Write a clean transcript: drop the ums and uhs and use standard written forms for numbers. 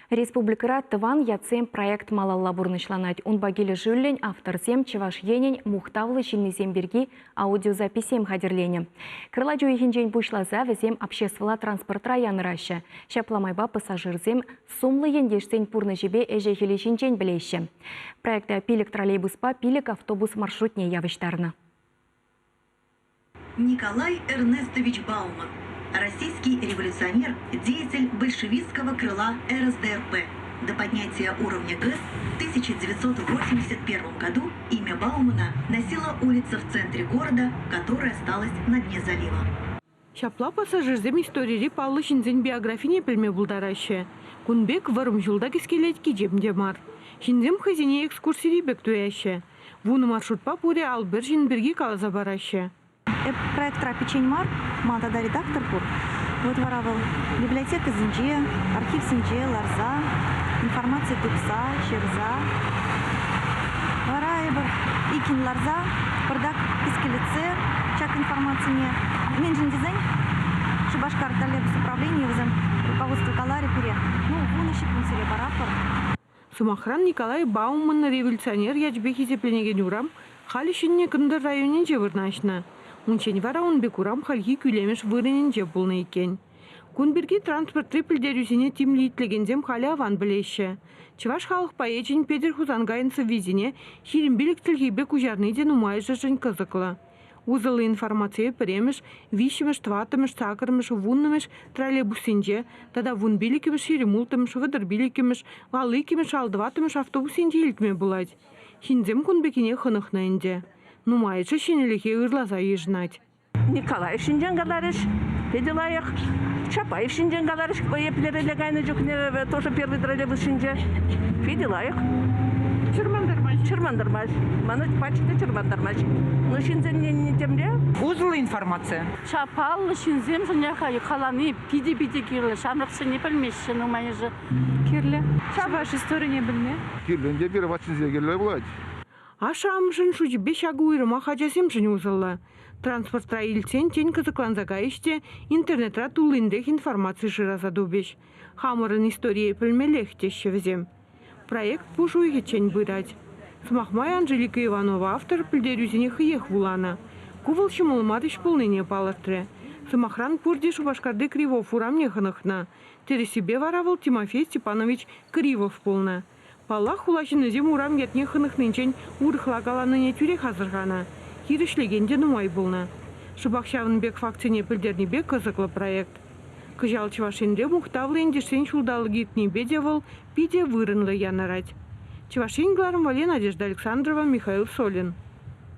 Республикӑра «Тӑван ятсем» проект малалла пурнӑҫланать. Унпа килӗшӳллӗн авторсем Чӑваш Енӗн мухтавлӑ ҫыннисем пирки аудиозаписьсем хатӗрленӗ. Кӑрлач уйӑхӗнчен пуҫласа вӗсем обществӑлла транспортра янӑраҫҫӗ. Ҫапла майпа пассажирсем сумлӑ ентешсен пурнӑҫӗпе ӗҫӗ-хӗлӗ ҫинчен пӗлеҫҫӗ. Проекта пилӗк троллейбуспа пилӗк автобус маршрутне явӑҫтарнӑ. Николай Эрнестович Бауман, российский революционер, деятель большевистского крыла РСДРП. До поднятия уровня ГЭС в 1981 году имя Баумана носила улица в центре города, которая осталась на дне залива. Ҫапла пассажирсем историри паллӑ ҫынсен биографине пӗлме пултараҫҫӗ. Кун пек вӑрӑм ҫул та кӗскелет кичем те мар. Ҫынсем хӑйсене экскурсири пек туяҫҫӗ. Вунӑ маршрутпа пурӗ ал пӗр ҫын пирки каласа параҫҫӗ. Эп проектра пӗччен мар, ман тата редактор пур. Вот вара вӑл библиотекӑсенче, архивсенче ларса, информаци тупса, ҫырса. Вара эпир иккӗн ларса пӑртак кӗскелетсе ҫак информацине. Мӗншӗн тесен Шупашкар троллейбус управленийӗ вӗсем руководство каларӗ пире, ну, вунӑ ҫеккунт сире паратпӑр. Сӑмахран, Николай Бауман революционер ячӗпе хисепленекен урам халӗ Ҫӗнӗ Кӑнтӑр районӗнче вырнаҫнӑ. Унччен вара ун пек урам хальхи кӳлемӗш вырӑнӗнче пулнӑ иккен. Кун пирки транспортри пӗлтерӳсене тимлӗ итлекенсем халӗ аван пӗлеҫҫӗ. Чӑваш халӑх поэчӗн Петӗр Хусанкайӑн сӑввисене 25 чӗлхепе куҫарни те нумайӑшӗшӗн кӑсӑклӑ. Усӑллӑ информацие пӗрремӗш, виҫҫӗмӗш, тӑваттӑмӗш, саккӑрмӗш, вуннӑмӗш троллейбуссенче тата вунпиллӗкмӗш, ҫирӗм улттӑмӗш, вӑтӑр пиллӗкмӗш, алликкӗмӗш, алтӑваттӑмӗш автобуссенче илтме пулать. Ҫынсем кун пеккине хӑнӑхнӑ ӗнтӗ. Нумайӑшӗ ҫӗнӗлӗхе ырласа йышӑнать. Николаев ҫинчен каларӗҫ, питӗ лайӑх. Чапаев ҫинчен каларӗҫ, еплерелле кайнӑ чухне тоже первый троллейбус ҫинче. Питӗ лайӑх. Чӑрмантармасть. Чӑрмантармасть. Мана пач та чӑрмантармасть. Но ҫынсен темле. Усӑллӑ информаци. Чапаллӑ ҫынсемшӗн калани питӗ-питӗ кирлӗ. Ҫамрӑксене пӗлмеҫҫӗ нумайӑшӗ. Кирлӗ. Чӑваш историне пӗлме. Кирлӗ ӗнтӗ пире ватсенче кирлӗ пулать. Ашшӗ-амӑшӗн шучӗпе ҫакӑ уйрӑмах ачасемшӗн усӑллӑ. Транспортра илтсен тен кӑсӑкланса кайӗҫ те интернетра туллинрех информаци шыраса тупӗҫ. Хамӑрӑн историе пӗлмеллех теҫҫӗ вӗсем. Проект пуш уйӑхӗччен пырать. Сӑмах май Анжелика Иванова автор пӗлтерӳсене хӑех вуланӑ. Ку вӑл ҫӑмӑл мар ӗҫ пулнине палӑртрӗ. Сӑмахран, пурте Шупашкарти Кривов урамне хӑнӑхнӑ. Тӗрӗссипе вара вӑл Тимофей Степанович Кривов пулнӑ. Паллах, хула ҫыннисем урам ятне хӑнӑхнинчен урӑхла каланине тӳрех асӑрханӑ. Хирӗҫлекен те нумай пулнӑ. Шӑпах ҫавӑн пек фактсене пӗлтернипе кӑсӑклӑ проект. Кӑҫал Чӑваш Енре мухтавлӑ ентешсен ҫулталӑкӗ иртнипе те вӑл питӗ вырӑнлӑ янӑрать. Чӑваш Ен кӑларӑм валли Надежда Александрова, Михаил Солин.